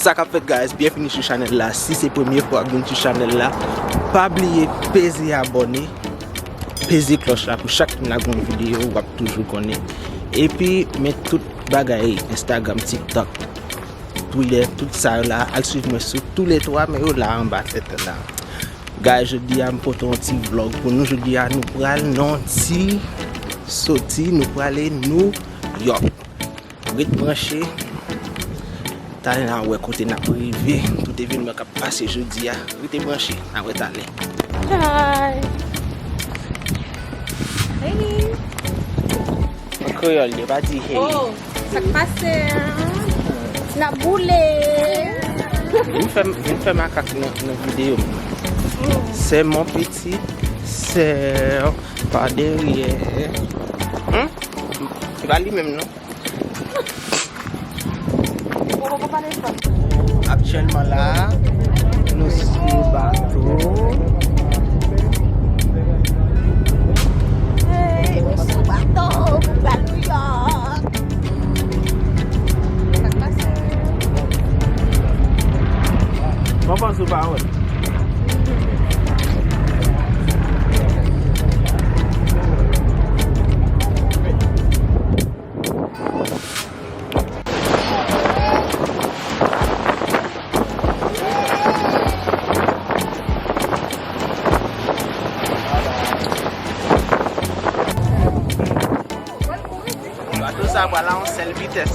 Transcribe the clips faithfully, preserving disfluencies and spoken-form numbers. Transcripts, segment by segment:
Sa k ap fèt, guys? Byenvini sou chanèl la. Si se premye fwa w ap vin sou chanèl la, pa bliye peze abòne, peze klòch la pou chak moun lage yon videyo, w ap toujou konnen. Epi, men tout bagay Instagram, TikTok, Twitter, tout sa yo la, al swiv mwen sou toulètwa, men yo la anba tèt la. Guys, jodi a m pote yon ti vlog pou nou. Jodi a nou pral nan yon ti soti, nou prale New York. Ret branche. Talè n a wè kote n ap rive, tout evènman k ap pase jodi a. Rete branche, n a wè talè. Hi. Hey. An kreyòl, yo pa di hey. Oh, sa k pase, hein? N ap boule. Vin fè, vin fè makak nan, nan videyo m. C'est mon petit sœur par derrière. Hmm? Se pa li menm, non? Aktyèlman la, nou sou bato. Hey, nou sou bato pou pral New York. Bon, bon, sou pawòl. Bato sa pral a yon sèl vitès.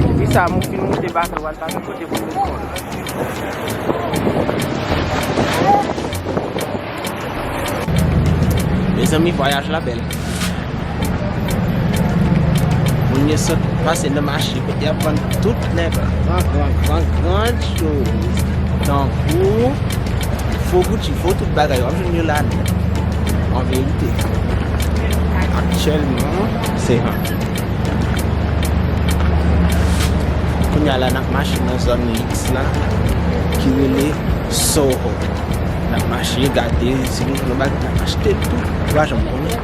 Epi sa, moun fin moute bato, pral pa gen kote pou l desann. Mezanmi, vwayaj la bèl. Moun yo sot pase nan mache kote y ap vann tout nèg gran, gran, gran, gran choz. Tankou fo Gucci, fo tout bagay, w ap jwenn yo la nèt. An verite. Aktyèlman, se han. Kounye a la, n ap mache nan zòn liks la, ki rele Soho. N ap mache, gade, si nou jwenn yon bagay, n ap achte tou. Nou pa janm konnen.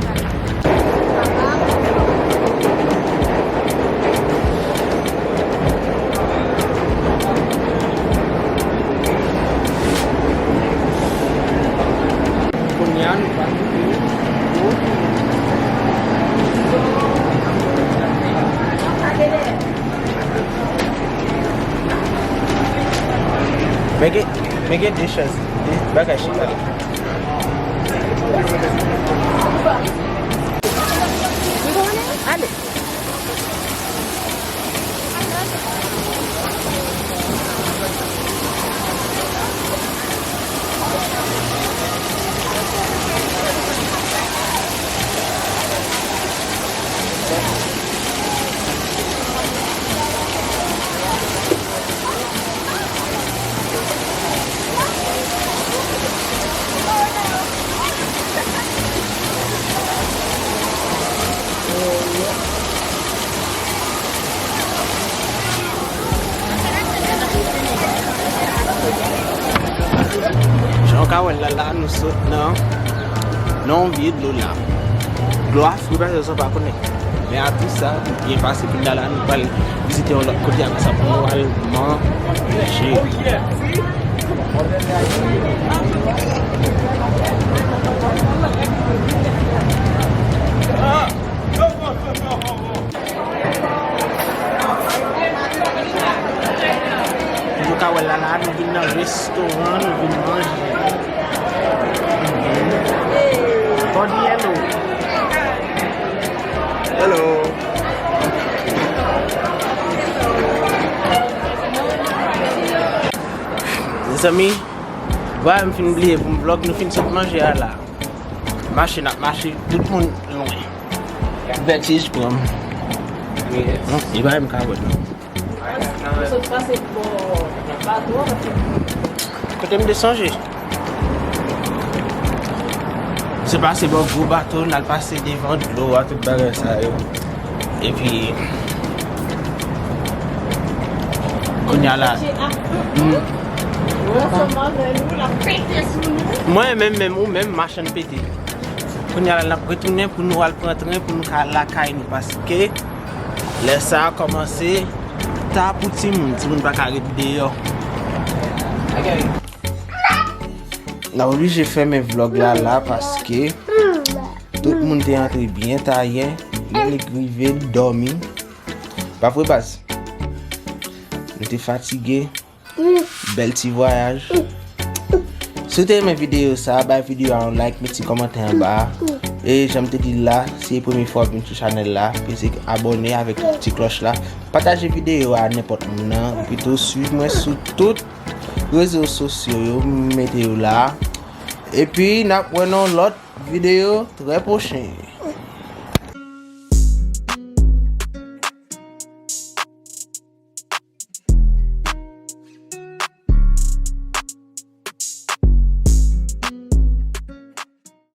Kounye a, nou pral Men gen, men gen de chèz, de bagay chita la. Ale. Jan w ka wè l la, la nou sot nan, nan yon vye dlo la. Dlo a fre, pèsòn pa konnen. Men atou sa, nou byen pase, kounye a la, nou pral vizite yon lòt kote, apre sa, pou nou al manje. Nou ka wè la, la, nou vin nan restoran, nou vin manje. Body, hello. Hello. Mezanmi, vwala m fin bliye pou m vlog, nou fin sot manje a la. Mache, n ap mache, tout moun lwen. Vètij pran m. Yes. Non, e pa menm ka wè non. Ou sot pase bò bato a, paske kote m te sonje? Se pase bò gwo bato, n al pase devan dlo a, tout bagay sa yo. Epi, kounye a la, m, Mwen menm, menm ou menm, machann pete. Kounye a la, n ap retounen pou nou al pran tren pou nou ka lakay nou, paske lè sa a kòmanse ta pou timoun. Timoun pa ka ret deyò. N ap oblije fèmen vlòg la la, paske tout moun te antre byen ta yè, men nèg rive dòmi. Pa vre, baz? Nou te fatige. Bèl ti vwayaj. Si w te renmen videyo sa, bay videyo a yon like, met ti kòmantè anba a. E jan m te di l la, si se premye fwa w vin sou chanèl la, peze abòne avèk ti klòch la. Pataje videyo a nenpòt moun nan, ou pito swiv mwen sou tout rezo sosyo yo, m mete yo la. Epi n ap wè nan yon lòt videyo trè pwochen.